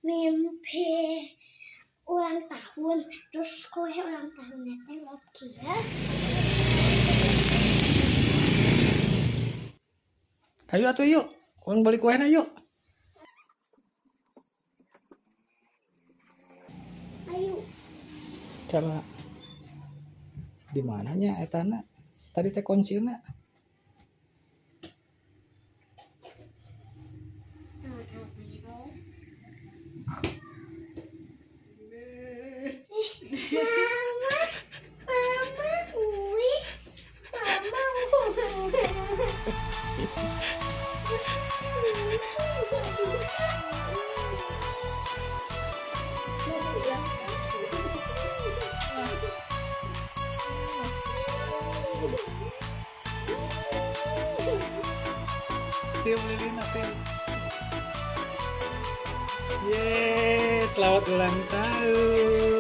Mimpi ulang tahun, terus kue ulang tahunnya teh lop kieu. Ayo atuh yuk, urang beli kuena yuk. Ayo. Cara di mananya etana? Tadi teh kuncina. Mama, mama, wih, mama. Tiup lilinnya, tiup. Yeay, selamat ulang tahun.